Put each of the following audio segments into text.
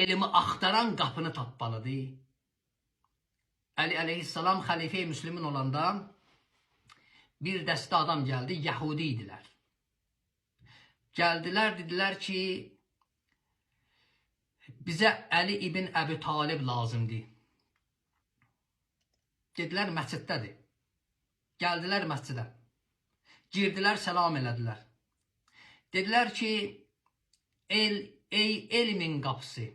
Elmi axtaran qapını tapmalıdır. Əli əleyhissalam xəlifə-i Müslümin olanda bir dəstə adam gəldi, Yəhudi idilər. Gəldilər, dedilər ki, bizə Əli ibn Əbi Talib lazımdır. Dedilər, məsciddədir. Gəldilər məscidə. Girdilər, salam elədilər. Dedilər ki, ey elmin qapısı.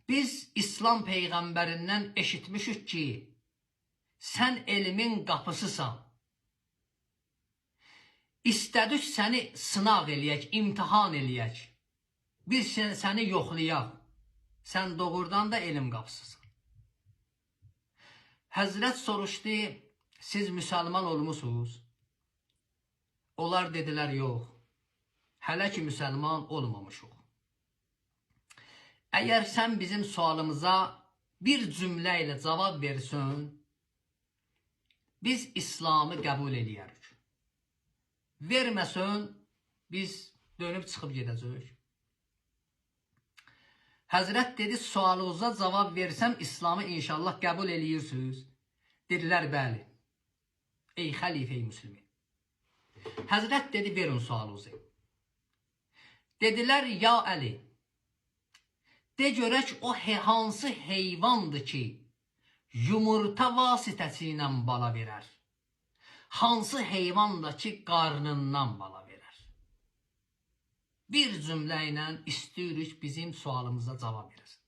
Biz İslam peyğəmbərindən eşitmişik ki, sən elmin qapısısan. İstədik səni sınaq eləyək, imtihan eləyək. Biz səni yoxlayaq. Sən doğrudan da elm qapısısan. Həzrət soruşdu, siz müsəlman olmusunuz? Onlar dedilər, yox. Hələ ki müsəlman olmamışıq. Əgər sən bizim sualımıza bir cümlə ilə cavab versən, biz İslamı qəbul eləyərik. Verməsən, biz dönüb çıxıb gedəcəyik. Həzrət dedi, sualınıza cavab versəm, İslamı inşallah qəbul eləyirsiniz. Dedilər, bəli. Ey xəlifə-i müslümin. Həzrət dedi, verin sualınızı. Dedilər, ya Əli, de görək o hansı heyvandır ki, yumurta vasitəsi ilə bala verər? Hansı heyvandır ki, qarnından bala verər? Bir cümlə ilə istəyirik bizim sualımıza cavab verəsin.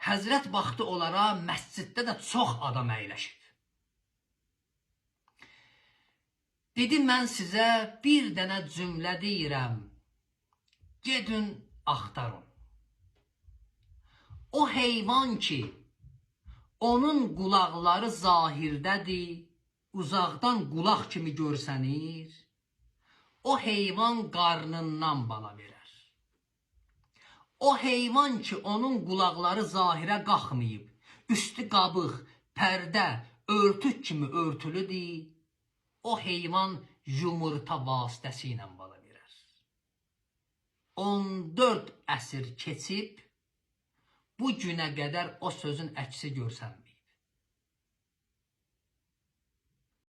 Həzrət baxdı onlara, məsciddə də çox adam əyləşib. Dedi, mən sizə bir dənə cümlə deyirəm, gedin axtarın. O heyvan ki, onun qulaqları zahirdədir, uzaqdan qulaq kimi görsənir, o heyvan qarnından bala verər. O heyvan ki, onun qulaqları zahirə qalxmayıb, üstü qabıq, pərdə, örtük kimi örtülüdür, o heyvan yumurta vasitəsi ilə bala verər. 14 əsr keçib, bu günə qədər o sözün əksi görsənməyib.